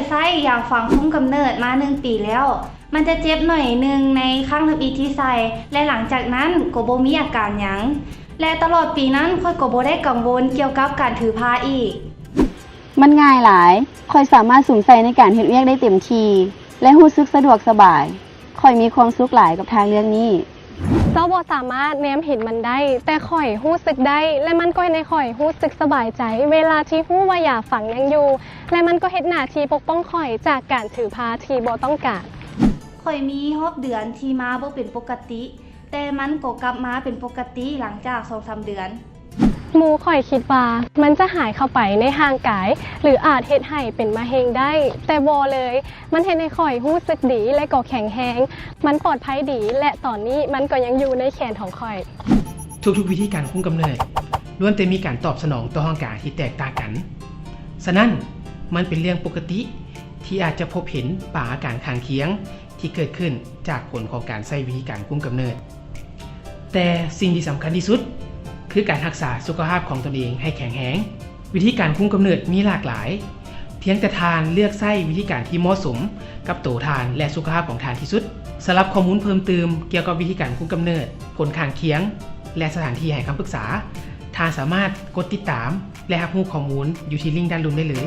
ໃຊ້ຢາຝັງຄຸມກຳເນີດມາໜຶ່ງປີແລ້ວ. ມັນຈະເຈັບໜ້ອຍໜຶ່ງໃນຄັ້ງທຳອິດທີ່ໃສ່ ແລະ ຫຼັງຈາກນັ້ນກໍບໍ່ມີອາການຫຍັງ. ແລະ ຕະຫຼອດປີນັ້ນຂ້ອຍກໍບໍ່ໄດ້ກັງວົນກ່ຽວກັບການຖືພາອີກ. ມັນງ່າຍຫຼາຍ. ຂ້ອຍສາມາດສຸມໃສ່ໃນການເຮັດວຽກໄດ້ເຕັມທີ່ ແລະ ຮູ້ສຶກສະດວກສະບາຍ. ຂ້ອຍມີຄວາມສຸກຫຼາຍກັບທາງເລືອກນີ້. ເຈົ້າບໍ່ສາມາດແນມເຫັນມັນໄດ້, ແຕ່ຂ້ອຍຮູ້ສຶກໄດ້ ແລະ ມັນກໍເຮັດໃຫ້ຂ້ອຍຮູ້ສຶກສະບາຍໃຈເວລາທີ່ຮູ້ວ່າຢາຝັງຍັງຢູ່ ແລະ ມັນກໍເຮັດໜ້າທີ່ປົກປ້ອງຂ້ອຍຈາກການຖືພາທີ່ບໍ່ຕ້ອງການ. ຂ້ອຍມີຮອບເດືອນທີ່ມາບໍ່ເປັນປົກກະຕິ, ແຕ່ມັນກໍກັບມາເປັນປົກກະຕິຫຼັງຈາກສອງສາມເດືອນ. ໝູ່ຂ້ອຍຄິດວ່າມັນຈະຫາຍເຂົ້າໄປໃນຮ່າງກາຍ ຫຼື ອາດເຮັດໃຫ້ເປັນມະເຮັງໄດ້, ແຕ່ບໍ່ເລີຍ. ມັນເຮັດໃຫ້ຂ້ອຍຮູ້ສຶກດີ ແລະ ກໍແຂງແຮງ. ມັນປອດໄພດີ ແລະ ຕອນນີ້ມັນກໍຍັງຢູ່ໃນແຂນຂອງຂ້ອຍ. ທຸກໆວິທີການຄຸມກຳເນີດລ້ວນແຕ່ມີການຕອບສະໜອງຕໍ່ຮ່າງກາຍທີ່ແຕກຕ່າງກັນ. ສະນັ້ນ, ມັນເປັນເລື່ອງປົກກະຕິທີ່ອາດຈະພົບເຫັນບາງອາການຂ້າງຄຽງ ທີ່ເກີດຂຶ້ນຈາກຜົນຂອງການໃຊ້ວິທີການຄຸມກຳເນີດ. ແຕ່ສິ່ງທີ່ສຳຄັນທີ່ສຸດ ຄືການຮັກສາສຸຂະພາບຂອງຕົນເອງໃຫ້ແຂງແຮງ. ວິທີການຄຸມກຳເນີດມີຫຼາກຫຼາຍ, ພຽງແຕ່ທ່ານເລືອກໃຊ້ວິທີການທີ່ເໝາະສົມກັບໂຕທ່ານ ແລະ ສຸຂະພາບຂອງທ່ານທີ່ສຸດ. ສຳລັບຂໍ້ມູນເພີ່ມຕື່ມກ່ຽວກັບວິທີການຄຸມກຳເນີດ, ຜົນຂ້າງຄຽງ ແລະ ສະຖານທີ່ໃຫ້ຄຳປຶກສາ, ທ່ານສາມາດກົດຕິດຕາມ ແລະ ຮັບຮູ້ຂໍ້ມູນຢູ່ທີ່ລິ້ງດ້ານລຸ່ມໄດ້ເລີຍ.